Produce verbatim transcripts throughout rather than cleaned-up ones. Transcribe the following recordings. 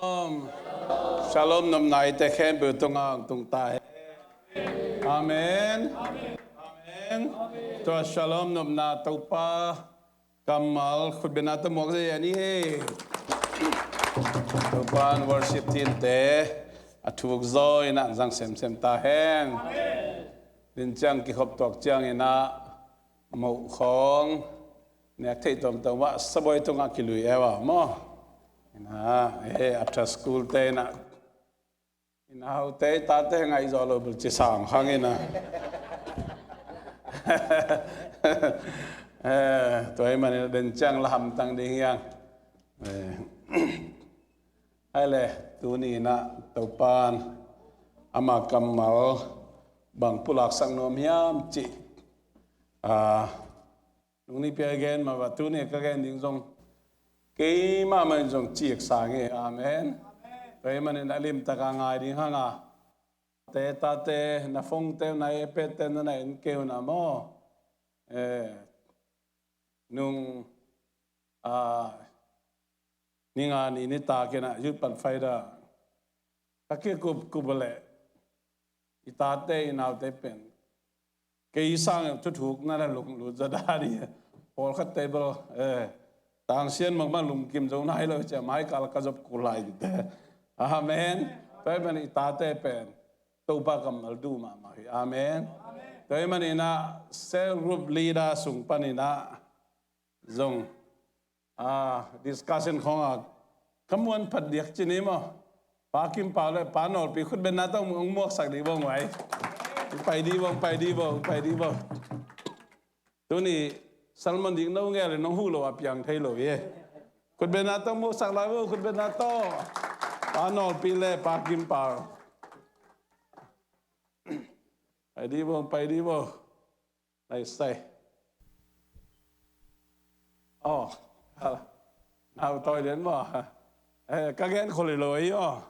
Shalom. Shalom nopna eite khempeuh tungah hong tung ta hen. Amen. Amen. Tua shalom nopna Topa kammal khutbetna tawh muak zia ni hi. Topa'n worship team-te a thuk zaw in a zang semsem ta hen. Din ciang kikhop tuak ciangin a moh khawng nek theih tuamtuam ah sabuai tungah kilui e uh a maw. Ina, eh, after school te ina, ina haute tate ngaih zawh lo bel ci sang hang ina. Eh, tua ahih manin a den ciang la hamtang ding hiang. Eh, ai le, tuni ina Topa'n ama kammal bang pulaksak nuam hiam cih, ah, nung ni pia gen mah va, tuni ka gen ding zong keimah mah in zong cik sang e. Amen. Tua ahih manin a limtak a ngai ding hang a, te tate na phone te na iPad te na na en kei un a maw. Eh, nung, ah, ni nga ni nitak in a youth pan faida ka kikup kup leh i tate i naute pen kei sang thuthuk na na lunglut zaw dan hi. Pawlkhat te bel, eh, tangsian mahmah lungkim zo nai lo cia, mai kal ka zop kul lai te. Amen. Tua ahih manin i tate pen Topa kammal duh mahmah hi. Amen. Tua ahih manin a cell group leader sung panin a zong, ah, discussion khawng a ka muan phat diak ci ni maw. Pa Kim Pau le Pa Nawlpi khutbetna tawh hong muaksak dih bo ngua ei. Pai dih bo, pai dih bo, pai dih bo. Tuni sermon dik no ngel in nong huh lo a piang thei lo hi. Khutbetna tawh muaksak lai bo, khutbetna tawh. Pa Nawlpi le Pa Kim Pau. Pai dih bo, pai dih bo. Lai sai. Oh, nau tawi lian maw. Eh, ka gen khol hi lo ei aw.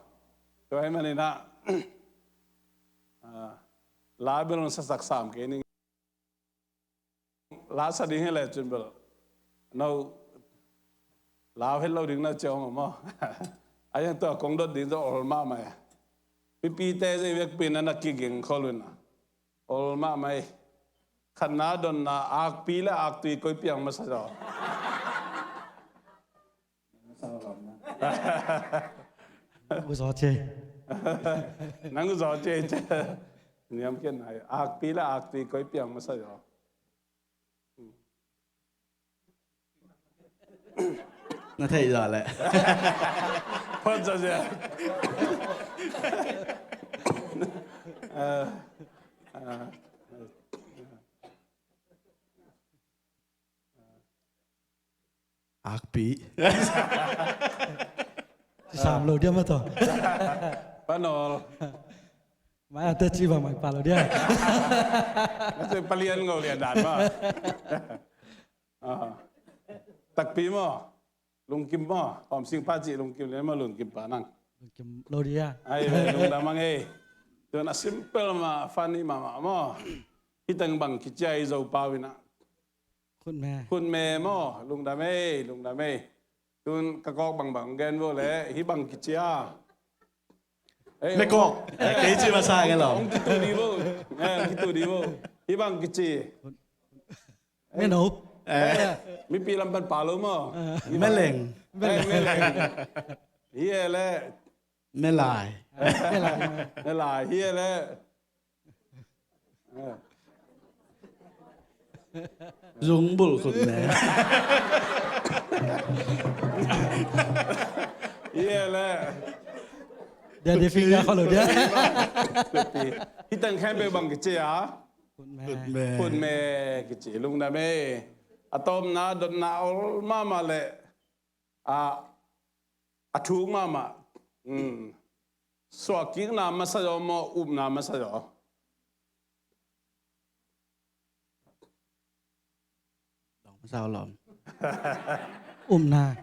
Tua ahih manin a, ah, la bel hong sasak sam kei ning. La sa ding hi le cun bel no lau het lo ding na ciang maw. A yang tua kong dot ding tua ol mahmah e. Mipite zei vekpi na na kiging khol un a. Ol mahmah e. Khatna dotna akpi le aktui koi piang masa zaw. Uzaw ce. Nang uzaw ce ce. Niam kian nai. Akpi le aktui koi piang masa zaw. Na theih zaw leh. Phot zaw zia. Ah, ah. Akpi. Ci sam lo dia mah tawh. Pa Nawl. Mai a te ci bang mai pa lo dia. Na ci palian ngau lian dan mah. Ah. Takpi maw. Lungkim maw. Om sing pa ci lungkim lian maw, lungkim pa nang. Lungkim lo dia. Ai ve, lungdam ang ei. Tuan a simple mah, funny mah, mah maw. Hi teng bang kici a i Zo pau in a. Khutme. Khutme maw, lungdam ei, lungdam ei. Tun ka kawk bangbang gen vo le, hi bang kici a. Ei, me kawk. Eh, kei ci masa nge lo. Hong kitu di vo. Eh, hong kitu di vo. Hi bang kici. Me no. Eh. Mipi lam pan pa lo maw. Eh. Meleng. Eh, meleng. Hi e le. Melai. Melai. Melai. Hi e le. Zung bul khut ne. Hi e le. Dia dia finger kho lo dia. Hi teng khen pe bang kici a. Khut me. Khut me kici lungdam e. A tawpna dotna ol mahmah le. A, a thuk mahmah. Hmm. Suahkikna masa zaw maw, upna masa zaw? Lawng masa lawm. Upna.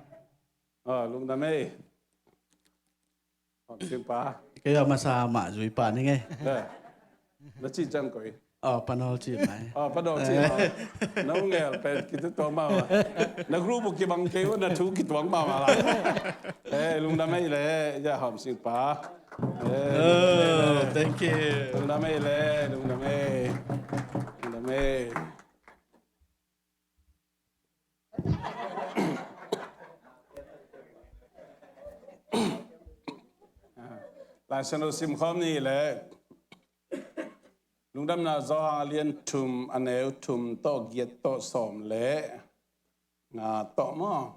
Ah, lungdam ei. Hong sing pa. Kei a masa mah zui pa ning ei. Eh. Na ci ciang koi. Aw, Panol ci mai. Aw, Panol ci mai. Na ungel pen kitutuang mama. Na group uh kibang kei uh, na thu kituang mama la. Eh, lungdam ei le, ya hom sing pa. Eh, oh, thank you. Lungdam ei le, lungdam ei. Lungdam ei. Laisiangtho simkhawm ni le Lungdamna Johan a lian thum, a neu thum tawh giat tawh sawm le nga tawh maw.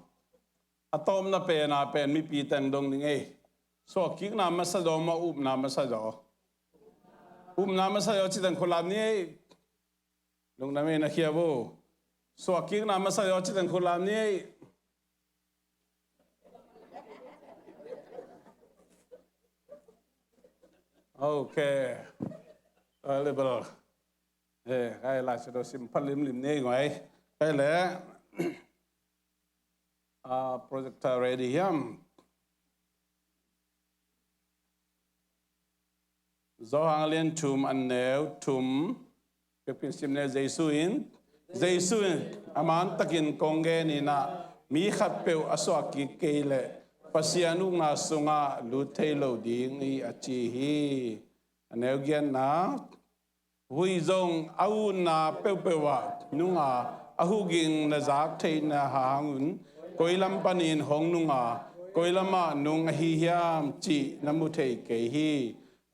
A tawpna pen a pen mipi teng dong ding ei. Suakkikna masa zaw maw, upna masa zaw? Upna masa zaw ci teng khut lam ni ei. Lungdam ei, na khia bo. Suakkikna masa zaw ci teng khut lam ni ei. Okay. A le bal. Eh, kai Laisiangtho sim pha limlim ni ei ngai. Kai le. Ah, projector ready hiam? Johan a lian thum, a neu thum. Pekpin sim le. Jesu in, Jesu in a man takin kong gen in ah, mi khatpeuh a suakkik kei leh Pasian ukna sungah lut thei lo ding hi, a ci hi. A neu giatna. Huih zong a utna peuhpeuh ah nung a, a huging na zak theihna hangun koi lam panin hong nung a, koi lamah nung ahi hiam cih na mu thei kei hi.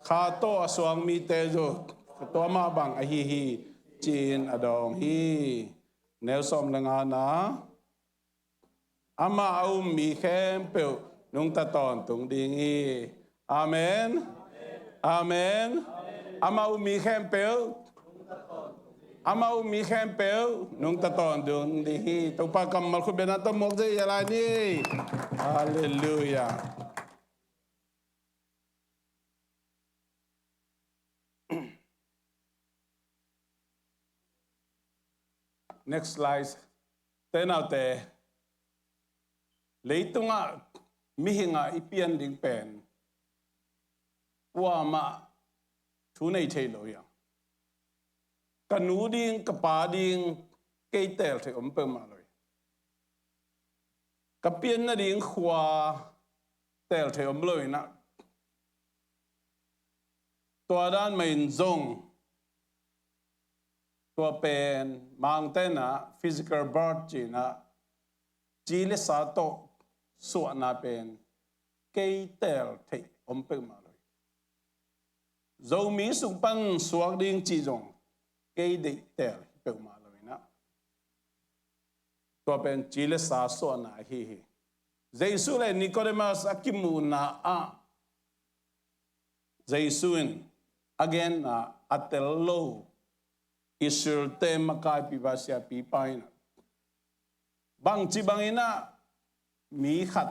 Kha tawh a suak mite zong tua mah bang ahi hi, ci-in a dawng hi. Neu sawm le ngana. Amah a um mi khempeuh nungta tawntung ding hi. Amen. Amen. Amah um mi khempeuh. Amah um mi khempeuh nungta tawntung ding hi. Topa kammal khut bengna tawh muak zia lai ni. Halleluiah. Next slide. Tenaute, leitungah mihingah i pian ding pen kuamah thu nei thei lo hi a. Ka nu ding, ka pa ding, kei teel thei om peuhmah lo hi. Ka pian nading khua teel thei om lo hi nah. Tua dan mah in zong tua pen Mangte in ah physical birth ci-in ah ci le sa tawh suahna pen kei teel thei om peuhmah lo hi. Zomi sung pan suak ding cih zong kei deih teel hi peuhmah lo hi nah. Tua pen ci le sa suahna ahi hi. Jesu le Nicodemus a kimuhna ah Jesu in a genna a tel lo Israel-te makaipipa, siapipa in ah bangci bangin ah mi khat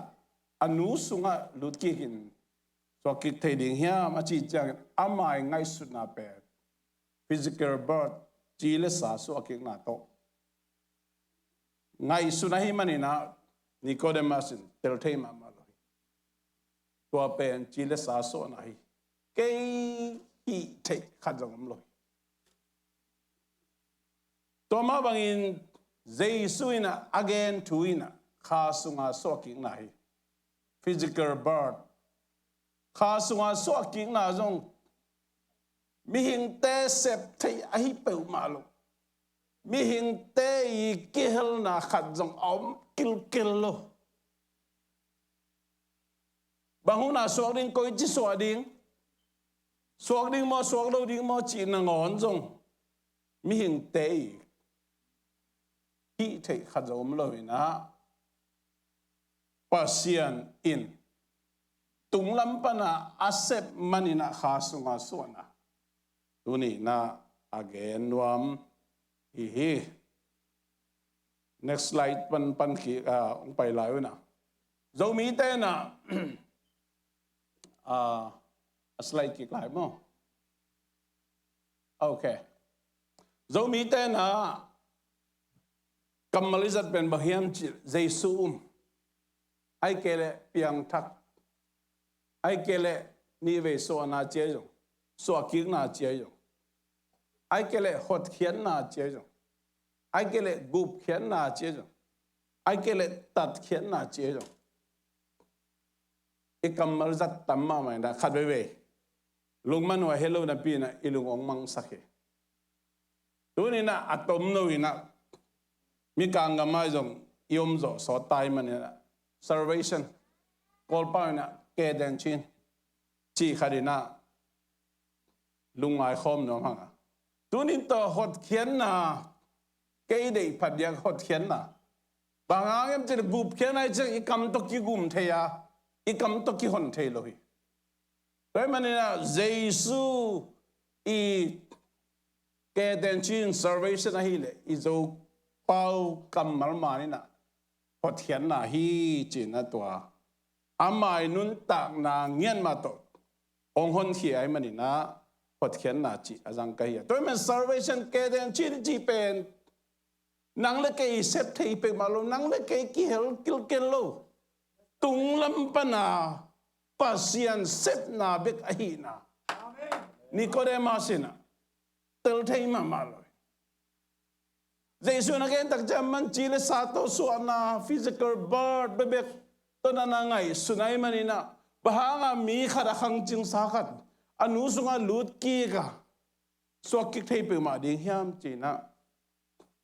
a nu sungah lut kikin suakkik thei ding hiam a cih ciangin ama i ngaihsutna pen physical birth, ci le sa suakkikna tawh ngaihsun ahih manin ah Nicodemus in tel thei mahmah lo hi. Tua pen ci le sa suahna hi. Kei hih theih khat zong om lo hi. Tua mah bangin Jesu in ah a gen thu in ah kha sunga suakkikna hi. Physical birth. Kha sunga suakkikna zong mihingte sep thei ahi peuhmah lo. Mihingte i kihelna khat zong a om kilkel lo. Bang hun a suak ding, koici suak ding, suak ding maw, suak lo ding maw cih nangawn zong mihingte i hih theih khat zong om lo hi nah. Pasian in tunglam pana a sep manin ah kha sunga suahna tuni nah a gen nuam hi hi. Next slide pan, pan kik, ah, hong pai lai uh nah. Zomite nah, ah, a slide kik lai maw? Okay. Zomite nah kammal i zat pen bang hiam cih leh Jesu um. Ahih kei leh piangthak. Ahih kei leh nihvei suahna ci ahi zong, suahkikna ci ahi zong, Ai kei leh hotkhiatna ci ahi zong, ai kei leh gupkhiatna ci ahi zong, ai kei leh tatkhiatna ci ahi zong, i kammal zat tam mahmah inah khat veivei lungman uh a helo napi inah i lung hong mangsak hi. Tuninah a tomno inah Mikang gam ah zong i om zawh sawt tai maninah salvation, Kawlpau inah ketenchin cih khat inah lungngai khawm nuam hanga. Tunin tawh hotkhiatna, kei deih phat diak hotkhiatna bang hang hiam cih leh gupkhiatna i cih i kam tawh kigum thei a, i kam tawh kihon thei lo hi. Tua ahih maninah Jesu i ketenchin salvation ahileh i Zopau kammal maninah hotkhiatna hi cinah tua ama i nuntakna ngiat mah tawh hong honkhia ahih maninah hotkhiatna cih a zang ka hi a. Tua ahih man salvation ketenchin cih pen nang le kei i sep thei peuhmah lo, nang le kei kihel kilkel lo, tunglam pana Pasian sepna bek ahihna Nikodemus inah tel thei mahmah lo hi. Jesu in a gen tak ciang manci le sa tawh suahna, physical birth bekbek tawh na na ngaihsun ahih maninah bang hanga mi khat a khangcingsa khat a nu sungah lut kik a suak kik thei peuhmah ding hiam cinah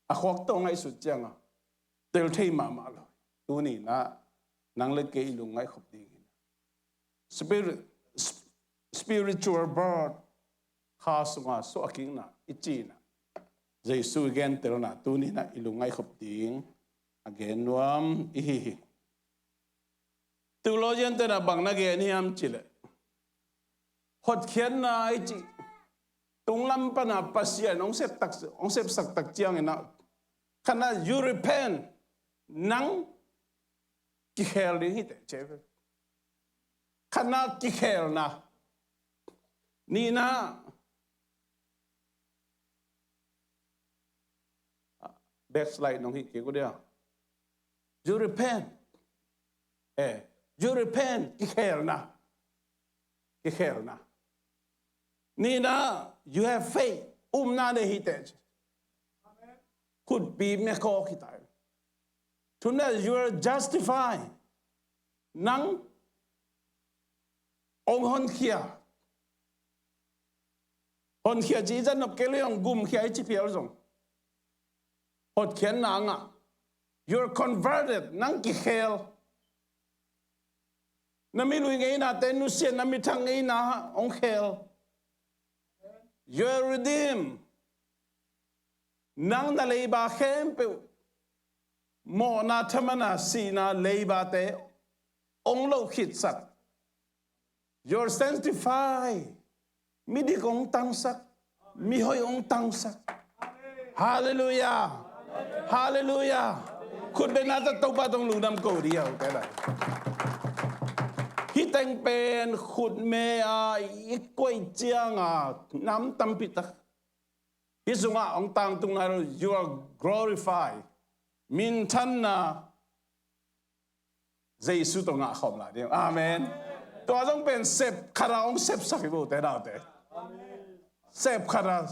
a khuak tawh ngaihsut cianga tel thei mahmah lo. Tuninah nang le kei i lungngaih khop ding hi. Spirit, sp-, spiritual birth, kha sunga suahkikna i cinah Jesu i gentelna tuninah i lungngaih khop ding a gen nuam i hi hi. Theologian tenah bang na gen hiam cih leh hotkhiatna i cih tunglam pana Pasian hong sep tak, hong sepsak tak cianginah khatna you repent, nang kikhel ding hi teh ci hi. Khatna kikhelna, nihna backslide nong hi kik uh dia. You repent. Eh, you repent, kikhelna. Kikhelna. Nihna, you have faith. Upna nei hi teh ci. Khutpi mekawk hi ta hi. Thumna, you are justified. Nang hong honkhia. Honkhia ci i zat nop kei leh hong gumkhia i ci phial zong hotkhiatna a ngah. You are converted. Nang kikhel. Na milui ngeinate nusia, na mithang ngeina hong khel. You are redeemed. Nang na leiba khempeuh mawhna, thamanna, sihna, leibate hong loh khitsak. You're sanctified. Midik hong tangsak, mihoih hong tangsak. Halleluiah. Halleluiah. Khutbetna tawh Topa tawh lungdam ko dih a, okay la. Hih teng pen khutme a i koih cianga nam tampi tak. Hih sungah hong tangtung nai lo, you are glorified. Minthanna Jesu tawh ngah khawm lai ding. Amen. Tua zong pen sep khat a hong sepsak hi bo te naute. Sep khat a,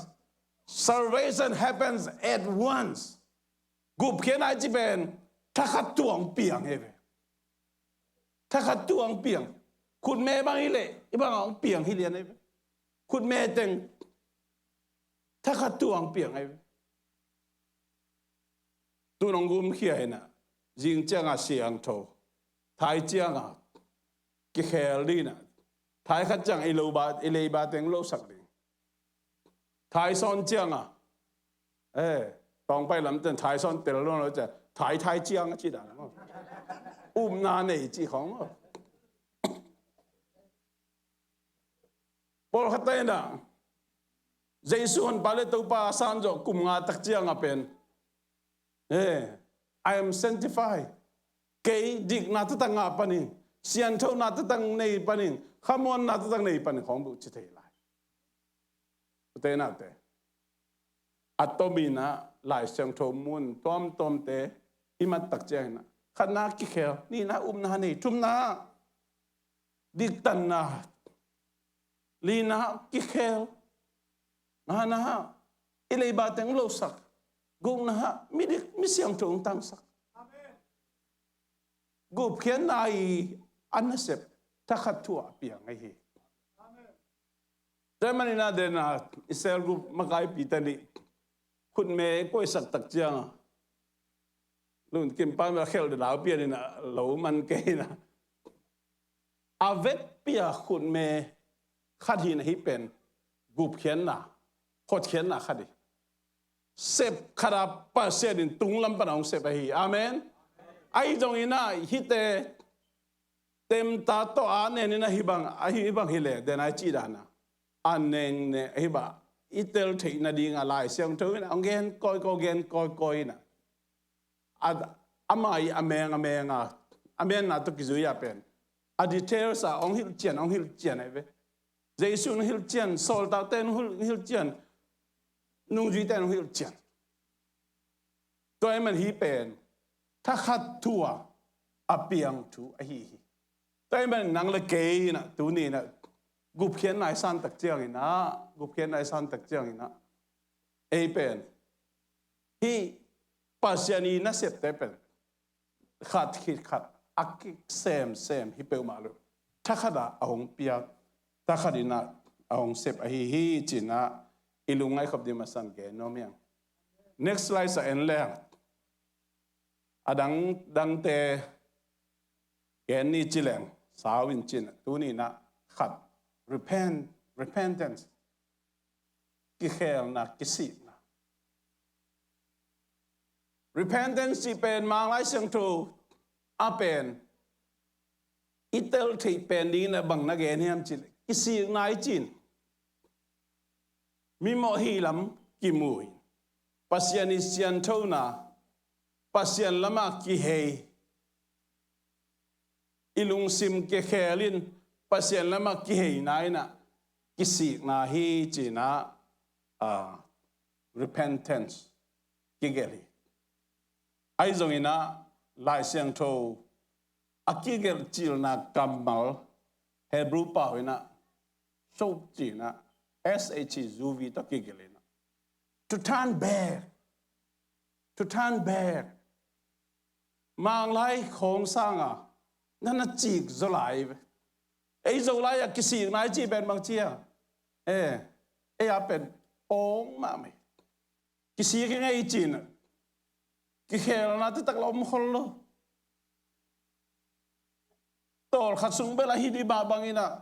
salvation happens at once. Gupkhiatna i ci pen thakhat tuang piang hi ve. Thakhat tuang piang. Khutme bang hi leh i bang a hong piang hi lian hi ve. Khutme teng thakhat tuang piang hi ve. Tun hong gumkhia inah, zing cianga siangtho, thai cianga kikhel dinah, thai khat cianga i loba, i leiba teng losak ding. Thai sawn cianga, eh, tawngpai lamten thai sawn tel lo lo cia, thai thai cianga ci dan maw. Upna nei ci khong maw. Pawlkhat ta inah Jesu honpa le Topa a san zawh kum nga tak cianga pen, eh, I am sanctified. Kei dikna taktak ngah panin, sianthona taktak nei panin, khamuanna taktak nei panin khawng beuh ci thei lai. Ute naute, a tominah Lai Siangtho mun tuamtuamte i mattak cianginah khatna kikhel, nihna upna nei, thumna diktanna, lina kikhel, ngana I leiba teng losak. Gukna ah midik, misiangtho hong tangsak. Gupkhiatna i a nasep thakhat thu-ah a piang ahi hi. Tua ahih manin ah, den a Israel group makaipite nih khutme kuaisak tak ciangin, lungkim pan mel khel de lau pian in ah, lo man kei in ah, a vekpi-a khutme khat hi in ah, hih pen gupkhiatna, hotkhiatna khat hi. Sep khat a Pasian in tunglam pan a hong sep ahi hi. Amen. Ahi zongin ah, hihte temta tawh a nen in ah, hih bang, a hih bang hi leh, den a i cih dan a, a neng ne, hih bang i tel theih nading a Lai Siangtho in ah hong gen kawikawi, gen kawikawi in ah, a, ama i a meng a meng a, a menna tawh kizui a pen, a details ah hong hilh cian, hong hilh cian ahi ve. Jesu in hong hilh cian, sawltakte in hong hilh, hilh cian, nungzuite in hong hilh cian. Tua ahih man hih pen thakhat thu-ah a piang thu ahi hi. Tua ahih man nang le kei in ah, tuni in ah, gupkhiatna i san tak ciangin ah, gupkhiatna i san tak ciangin ah, ei pen hih Pasian i nasepte pen khat khit khat a kisemsem hi peuhmah lo. Thakhat ah a hong piak, thakhat in ah a hong sep ahi hi, ci-in ah i lungngaih khop ding masa in gen nuam ing. Next slide ah en leng, a dang, dangte gen ni ci leng, sau in cin, tuni in ah khat, repent, repentance. Kikhelna, kisikna. Repentance cih pen Manglai Siangtho a pen i tel theih pen ding in ah bang na gen hiam cih leh, kisikna i cih in, mimawh hi lam kimu in, Pasian i sianthona, Pasian lamah kihei, i lungsim kikhel in Pasian lamah kiheina in ah kisikna hi, ci-in ah, ah, repentance kigelh hi. Ahi zongin ah Lai Siangtho a kigelh cilna kammal Hebrew pau in ah shuv, ci-in ah, S H U V tawh kigelh in ah, to turn back. To turn back. Manglai khawng sangin na na cik zaw lai ve. Ei Zolai a kisikna i cih pen bang ci a, eh, ei a pen pawng mahmah hi. Kisik hi ing ei ci-in ah, kikhelna taktak la om khol lo. Tawlkhat sung bel a hi ding mah bangin ah,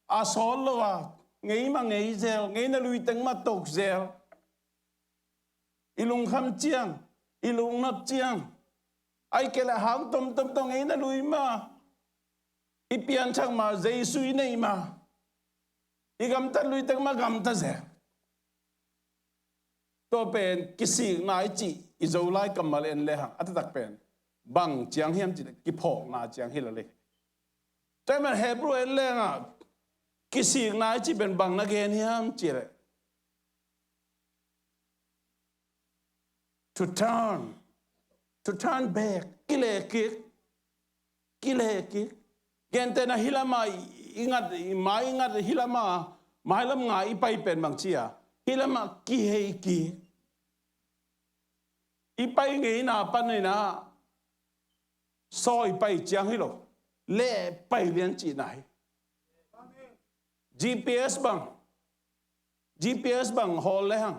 a sawt lo a, ngei mah ngei zel, ngeina lui teng mah tok zel. I lungkham ciang, i lungnop ciang, ahih kei leh hang tomtom tawh ngeina lui mah, i pianthak mah, Jesu i neih mah, i gamtat lui teng mah gamta zel. Tua pen kisikna i cih i Zolai kammal en lehang a taktak pen bang ciang hiam cih leh kiphawkna ciang hi lel hi. Tua ahih man Hebrew en lehang ah kisikna i cih pen bang na gen hiam cih leh, to turn, to turn back, kilehkik, kilehkik. Gentehna hih lamah i ngat, i mai i ngat, hih lamah, mailam nga i pai pen bang ci a, hih lamah kiheikik. I pai ngeina panin ah sawi pai ciang hi lo, leh pai lian cihna hi. G P S bang, G P S bang hawl lehang,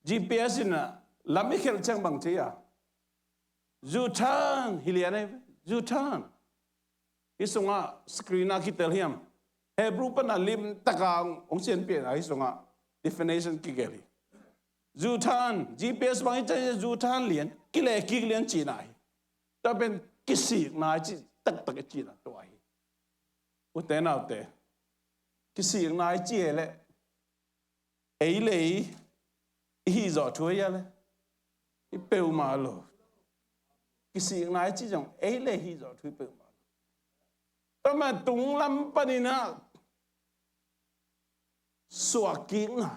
G P S in ah lam i khelh ciang bang ci a, U-turn hi lian ei, U-turn. Hih sungah screen ah kitel hiam? Hebrew pan a limtak a hong sianpih a, hih sungah definition kigelh hi. U-turn, G P S bang i cih ciang U-turn lian, kilehkik lian cihna hi. Tua pen kisikna i cih taktak i cihna tua hi. Ute naute, kisikna i cih leh ei le ei i hih zawh thu hi a leh, hi peuhmah lo. Kisikna i cih zong ei le ei hih zawh thu hi peuhmah lo. Tua ahih man tunglam panin ah suahkikna,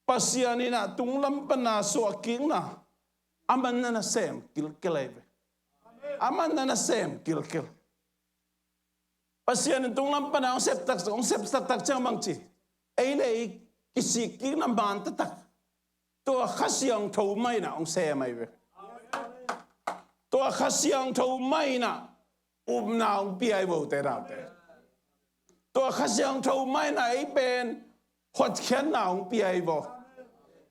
Pasian in ah tunglam pan a suahkikna, aman na na sem kilkel ei ve. Aman na na sem kilkel. Pasian in tunglam pan a hong sep tak, hong sep taktak ciang bang ci, ei le ei kisik kikna man taktak, tua Kha Siangtho mah in ah hong sem ahi ve. Tua Kha Siangtho mah in ah upna hong pia ahi ve, ute naute. Tua Kha Siangtho mah in ah ei pen hotkhiatna hong pia ahi ve.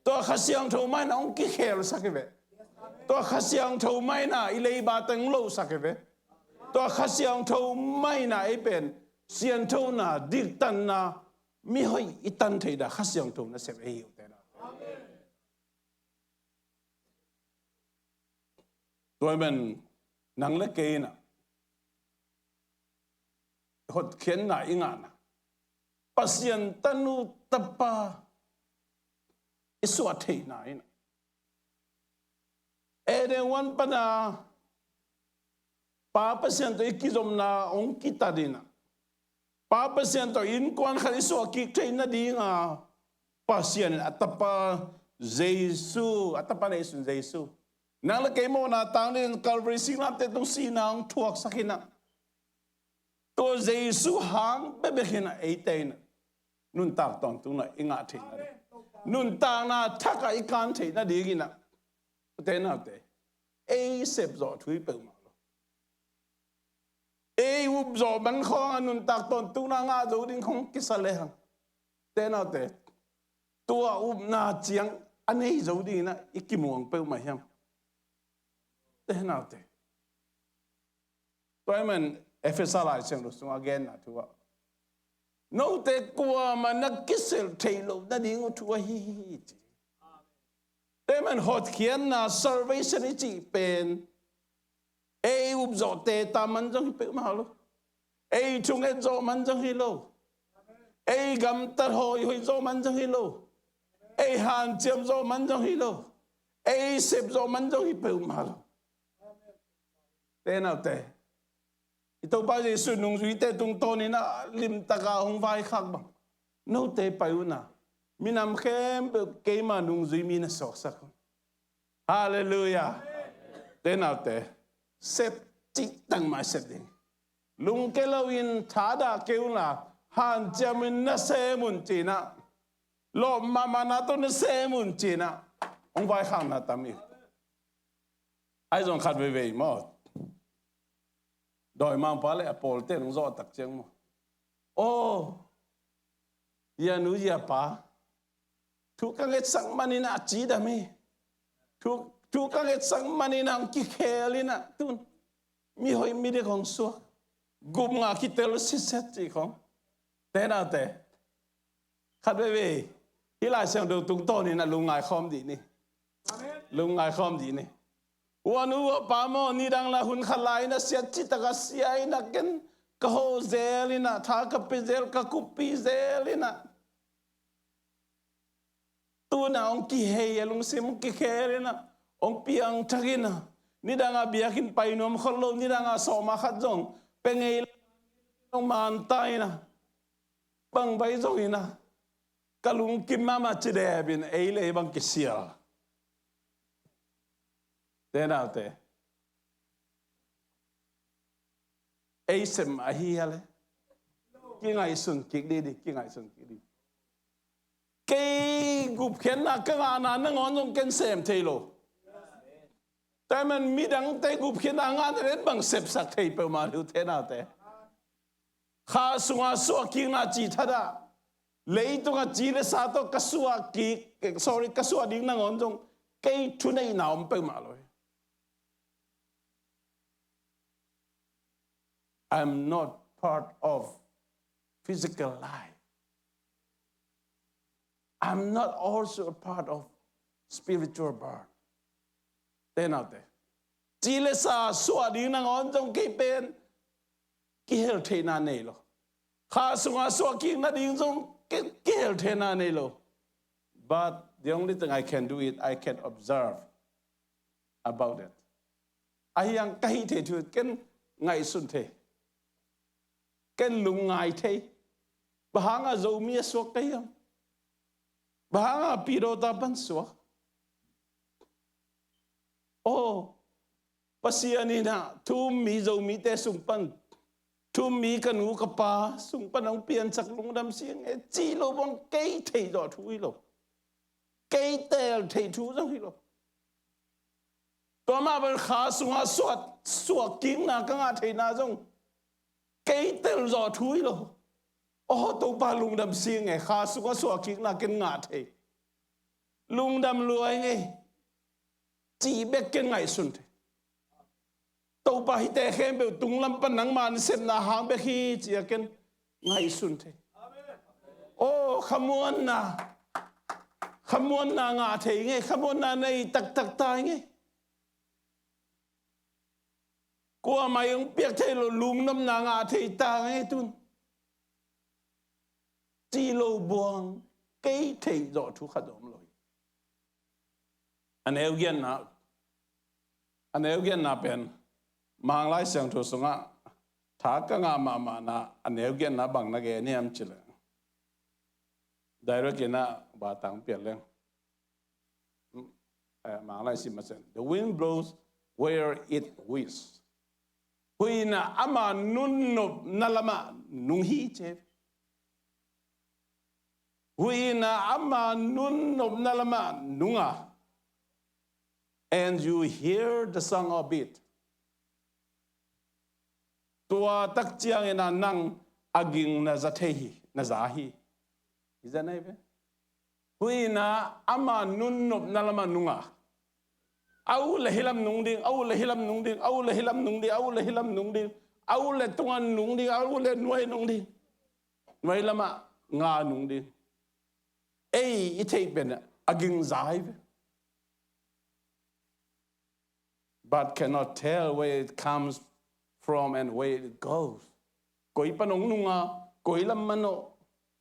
Tua Kha Siangtho mah in ah hong kikhelsak hi ve. Tua Kha Siangtho mah in ah i leiba teng hong losak hi ve. Tua Kha Siangtho mah in ah ei pen sianthona, diktanna, mihoih i tan theih dan Kha Siangtho nasep ahi hi, ute naute. Tua ahih manin nang le kei in ah hotkhiatna i ngahna, Pasian tanu tapa i suah theihna in ah, Eden huan pan a Pa Pasian tawh i kizopna hong kitat in ah, Pa Pasian tawh innkuan khat i suah kik theih nading a, Pasian in a tapa Jesu, a tapa neihsun Jesu, nang le kei mawhna tang dingin Calvary singlamteh tung sihna hong thuaksak in ah, tua Jesu hang bekbek in ah eite in ah nuntak tawntungna i ngah theih nading, nuntakna thak ah i kan theih nading in ah, ute naute, ei sep zawh thu hi peuhmah lo. Ei up zawh man khawng a nuntak tawntungna ngah zo ding khawng kisa lehang, ute naute, tua upna ciang a nei zo ding in ah i kimuang peuhmah hiam, ute naute? Tua ahih manin Efesa Lai Siangtho sungah a genna thu ah, note kuamah na kiselh theih loh nading uh thu ahi hi, ci. Tua ahih manin hotkhiatna, salvation i cih pen ei up zawh teta man zong hi peuhmah lo. Ei thunget zawh man zong hi lo. Ei gamtat hawi hoih zawh man zong hi lo. Ei hanciam zawh man zong hi lo. Ei sep zawh man zong hi peuhmah lo. Ute naute, i Topa Jesu nungzuite tungtawn in ah limtak a hong vaikhak bang, note pai un ah, minam khempeuh keima nungzui mi na suaksak un. Halleluiah. Ute naute, sep cihtak mah sep ding. Lungke loin thadah kei un la, hanciam in na sem un, ci in ah, lawp mahmahna tawh na sem un, ci in ah hong vaikhakna tam hi. Ahi zong khat veivei maw, dawimangpa le a pawlte in hong zawh tak ciang maw, aw, zia nu zia pa, thu ka ngetsak manin ah a cidam hi. Thu, thu ka ngetsak manin ah hong kikhel in ah, tun mihoih midik hong suak, gupngah kitel sitset, ci khawng. Ute naute, khat veivei hih Lai Siangtho tungtawn in ah lungngai khawm dih ni. Lungngai khawm dih ni. Ua nu ua pa maw, nidang la hun khat lai in ah siat citak a sia in ah, ken ka hawh zel in ah, tha ka pia zel, ka kuppih zel in ah, tu in ah hong kihei a, lungsim hong kikhel in ah, hong piangthak in ah, nidang a biakinn pai nuam khol lo, nidang a sawm a khat zong pia ngei lo, hong manta in ah, bang vai zong in ah, ka lungkim mahmah, ci dep in ei le ei bang kisial. Ute naute, ei sep mah ahi a leh, kingaihsun kik dih, dih, kingaihsun kik dih. Kei gupkhiatna ka ngahna nangawn zong ken sem thei lo. Tua ahih manin midangte gupkhiatna ngahna leh bang sepsak thei peuhmah lo, ute naute. Kha sunga suahkikna ci thadah, leitunga ci le sa tawh ka suahkik, sorry, ka suah ding nangawn zong kei thuneihna om peuhmah lo hi. I'm not part of physical life. I'm not also a part of spiritual birth. Ute naute, ci le sa suah ding nangawn zong kei pen kihel theihna nei lo. Kha sunga suahkik nading zong kei kihel theihna nei lo. But the only thing I can do is I can observe about it. Ahi hang ka hih thei thu ken ngaihsun thei, ken lungngai thei. Bang hanga Zomi a suak ka hiam? Bang hanga pidawta pan suak? Aw, Pasian in ah thu um mi Zomite sung pan Thu mi ka nu ka pa sung pan hong piansak lungdam sing e cih lo buang kei theih zawh thu hi lo. Kei teel theih thu zong hi lo. Tua mah bel kha sungah suah, suahkikna ka ngah theihna zong kei tel zawh thu hi lo. Aw Topa lungdam sing e, kha sungah suahkikna ken ngah thei. Lungdam lua ing ei. Cih bek ken ngaihsun thei. Topa hihte khempeuh tunglam pan nangma na sepna hang bek hi ci-a ken ngaihsun thei. Aw khamuanna, khamuanna ngah thei ing ei, khamuanna nei taktak ta ing ei. Kuamah in hong piak thei lo lungnopna ngah thei ta ing ei tun. Cih lo buang kei theih zawh thu khat zong om lo hi. A neu giatna, a neu giatna pen Manglai Siangtho sungah tha ka ngah mahmahna a neu giatna bang na gen hiam cileh, direct in a ba tang pial leng. Eh, Manglai sim a sen. The wind blows where it wishes. Huih in a ama nunnopna lamah nung hi ci. Huih in a ama nunnopna lamah nung a, and you hear the sound of it. Tua tak ciangin a nang a ging na za thei hi, na za hi. Hi za nai ve. Huih in a ama nunnopna lamah nung a, a ut le hih lam nung ding, a ut le hih lam nung ding, a ut le hih lam nung ding, a ut le hih lam nung ding, a ut le tungah nung ding, a ut le nuai nung ding. Nuai lamah nga nung ding. Ei i theih pen a ging za hi ve. But cannot tell where it comes from and where it goes. Koi pan hong nung a, koi lam man aw,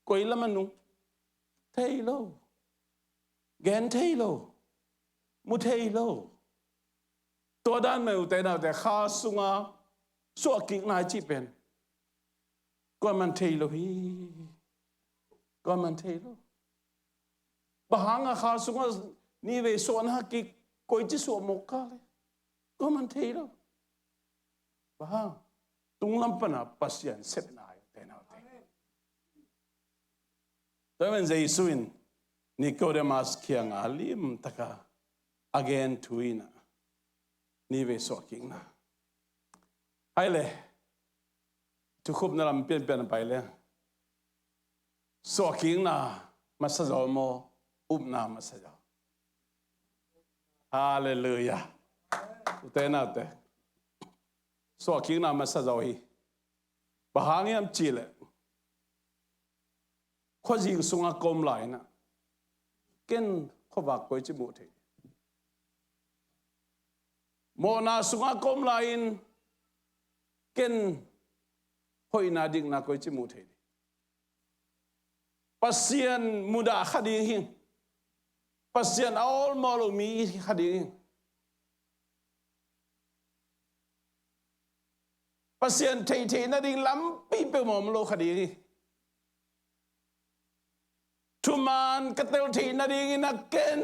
koi lam a nung. Thei lo. Gen thei lo. Mu thei lo. Tua dan mah ute naute kha sunga suahkikna i cih pen kuaman thei lo hi. Kuaman thei lo. Bang hanga kha sunga nivei suahna kik koici suah mawk ka le. Kuaman thei lo. Bang hang tunglam pana Pasian sepna hi ute naute. Tua men Jesu in Nicodemus kianga limtaka a gen thu ina nivei suahkikna. Hai le, thukhupna lam pianpian a pai le. Suahkikna masa zaw maw, upna masa zaw? Halleluiah. Ute naute. Suahkikna masa zaw hi. Bang hang hiam cih leh khuazing sungah ka om lai-in ah ken khuavak koici muh thei. Mawhna sungah ka om lai-in ken hoihna dikna koici muh thei. Pasian mudah kha ding hi. Pasian a awlmawh lo mi i hi kha ding hi. Pasian theihtheih nading lampi peuhmah om lo kha ding hi. Thuman ka tel theih nadingin a ken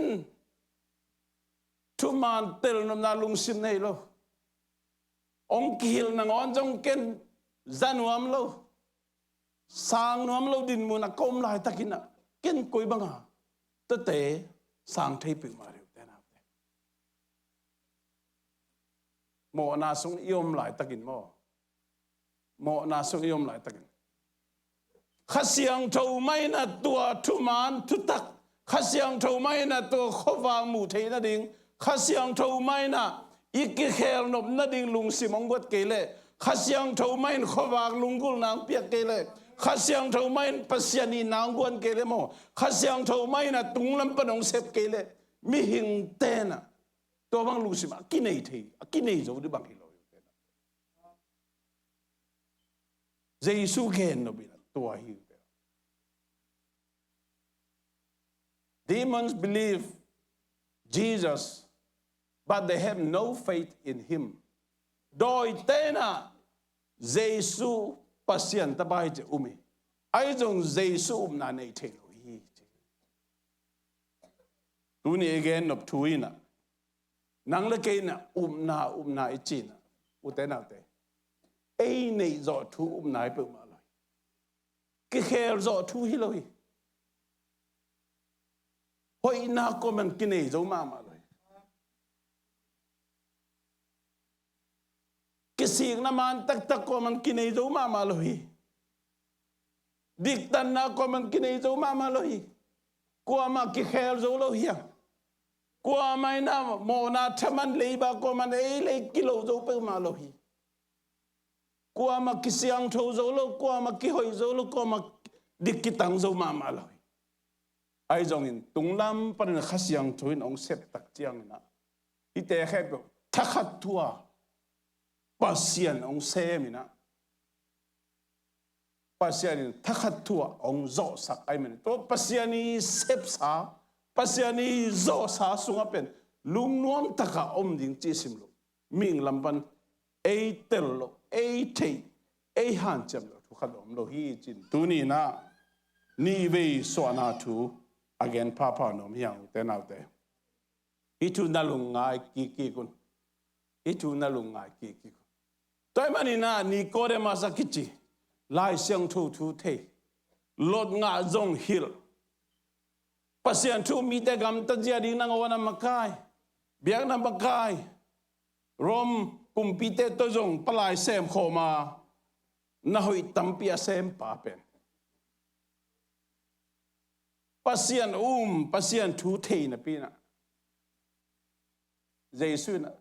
thuman tel nopna lungsim nei lo. Hong kihilh nangawn zong ken za nuam lo, sang nuam lo dinmun a ka om laitakin ah ken koi banga tate sang thei peuhmah rih ute naute. Mawhna sung i om laitakin maw? Mawhna sung i om laitakin Kha Siangtho mah in ah tua thuman thutak, Kha Siangtho mah in ah tua khuavak muh theih nading, Kha Siangtho mah in ah i kikhel nop nading lungsim hong guat kei leh, Kha Siangtho mah in khuavak lunggulhna hong piak kei leh, Kha Siangtho mah in Pasian itna hong guan kei leh maw, Kha Siangtho mah in ah tunglam pan hong sep kei leh, mihingte in ah tua bang lungsim a kinei thei, a kinei zo ding bang hi lo. Jesu gen nop in ah tua hi. Demons believe Jesus, but they have no faith in him. Dawite in ah Jesu Pasian tapa hi ci-a um hi. Ahi zong Jesu upna nei thei lo hi ci. Tuni i gen nop thu in ah nang le kei in ah upna, upna i ci in ah, ute naute, Ei neih zawh thu upna hi peuhmah lo hi. Kikhel zawh thu hi lo hi. Hoihna kuaman kinei zo mahmah lo hi. Kisikna man taktak kuaman kinei zo mahmah lo hi. Diktanna kuaman kinei zo mahmah lo hi. Kuamah kikhel zo lo hi a. Kuamah in a mawhna thaman leiba kuaman ei lei kilo zo peuhmah lo hi. Kuamah kisiangtho zo lo, kuamah kihoih zo lo, kuamah dik kitang zo mahmah lo hi. Ahi zongin tunglam panin Kha Siangtho in hong sep tak ciangin a, hihte khempeuh thakhat thu-a Pasian hong sem in a, Pasian in thakhat thu-a hong zawhsak ahih manin, tua Pasian i sepsa, Pasian i zawhsa sungah pen lungnuam taka om ding cih sim lo. Mihing lam pan ei tel lo, ei thei, ei hanciam lo thu khat om lo hi cin, tuni in a nihvei suahna thu a gen phapha nuam hi hang, ute naute. Hih thu na lungngai kikkik un. Hih thu na lungngai kikkik un. Tua ahih manin a Nikodemas a kici, Lai Siangtho thu thei, Lot ngah zong hilh, Pasian thu mite gamtat zia ding nangawn a makai, biakna makai, Rom kumpite tawh zong palai semkhawm a, na hoih tampi a sempa pen Pasian um, Pasian thu thei napi in a, Jesu in a,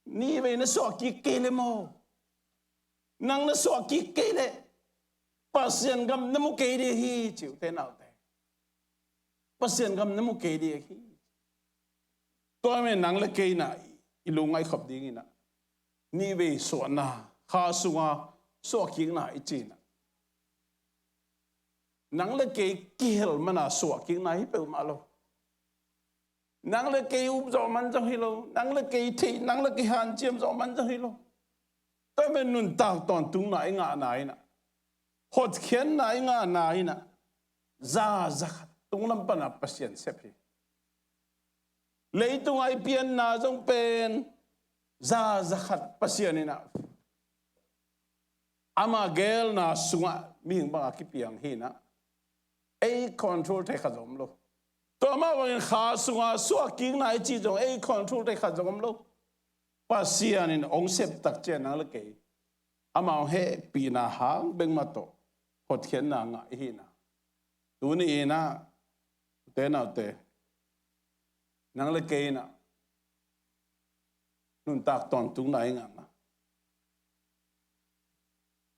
nihvei na suah kik kei leh maw, nang na suah kik kei leh Pasian gam na mu kei ding hi, ci, ute naute. Pasian gam na mu kei ding hi. Tua ahih manin nang le kei in a i lungngaih khop ding in a, nihvei suahna, Kha sunga suahkikna i cih in a, nang le kei kihel man a suahkikna hi peuhmah lo. Nang le kei up zawh man zong hi lo, nang le kei theih, nang le kei hanciam zawh man zong hi lo. Tua ahih manin nuntak tawntungna i ngahna in a, hotkhiatna i ngahna in a, za, za khat tunglam pan a Pasian sep hi. Leitung a i pianna zong pen za, za khat Pasian in a, ama geelna sungah mihing bang a kipiang hi in a, ei control thei khat zong om lo. Tua mah bangin Kha sunga suahkikna i cih zong ei control thei khat zong om lo. Pasian in hong sep tak ciang nang le kei ama hong hehpihna hang bek mah tawh hotkhiatna ngah i hi in a, tuni in a, ute naute, nang le kei in a nuntak tawntungna i ngahna,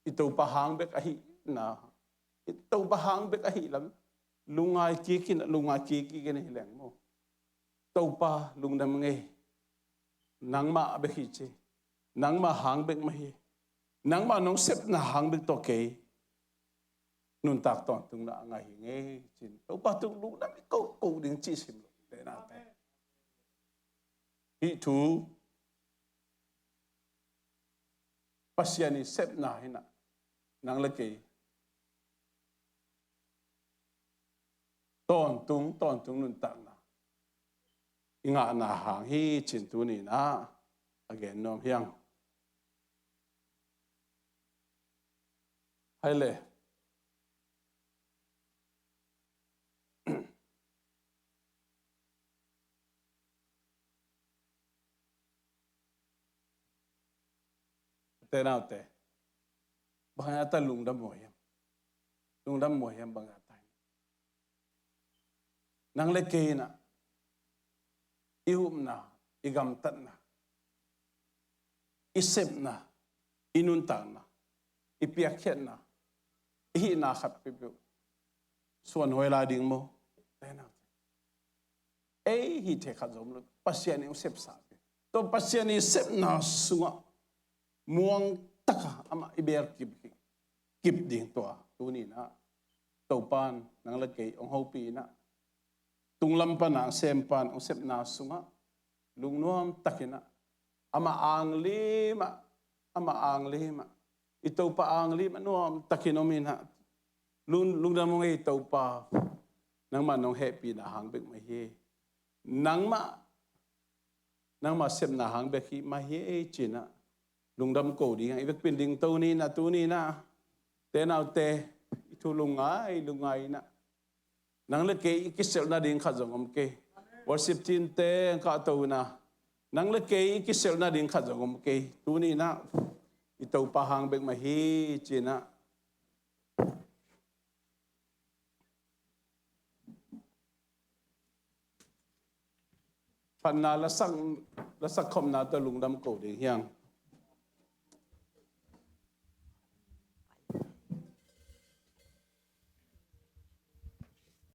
i Topa hang bek ahihna, i Topa hang bek ahih lam lungngai kik in a, lungngai kik in a hi leng maw, Topa lungdam ing ei, nangmah bek hi ci, nangmah hang bek mah hi, nangmah nong sepna hang bek tawh kei nuntak tawntungna a ngah hi ing ei, cin Topa tung lungdam i kohkoh ding cih sim lo, ute naute. Hih thu Pasian i sepna hi in a, nang le kei tawntung, tawntung nuntakna i ngahna hang hi cin tuni in a gen nuam hi hang. Hai le. Ute naute, bang a ta lungdam maw hiam? Lungdam maw hiam bang a ta? Nang le kei in a, i upna, i gamtatna, i sepna, i nuntakna, i piakkhiatna, i hihna khat peuhpeuh suanhuai lai ding maw? Ei hih thei khat zong om lo, Pasian in hong sepsa pen. Tua Pasian i sepna sungah muang taka amah i bel kip, kip ding tua tuni in a, Topan nang le kei hong hopih in a, tunglam pana hong sem pan hong sepna sungah lungnuam takin a, amah anglim ah, amah anglim ah, i Topa anglim ah nuam takin om in a, lung, lungdam ung ei Topa, nangmah nong hehpihna hang bek mah hi. Nangmah, nangmah sepna hang bek hi mah hi ei, ci-in ah lungdam ko ding, i vekpi in dingto ni in ah, tuni in ah, te naute, i thu lungngai lungngai in ah, nang le kei i kiselh nading khat zong om kei. Worship team te, ka to in ah, nang le kei i kiselh nading khat zong om kei. Tuni in ah i Topa hang bek mah hi ci in ah, phatna lasak, lasak khopna tawh lungdam ko ding hi hang.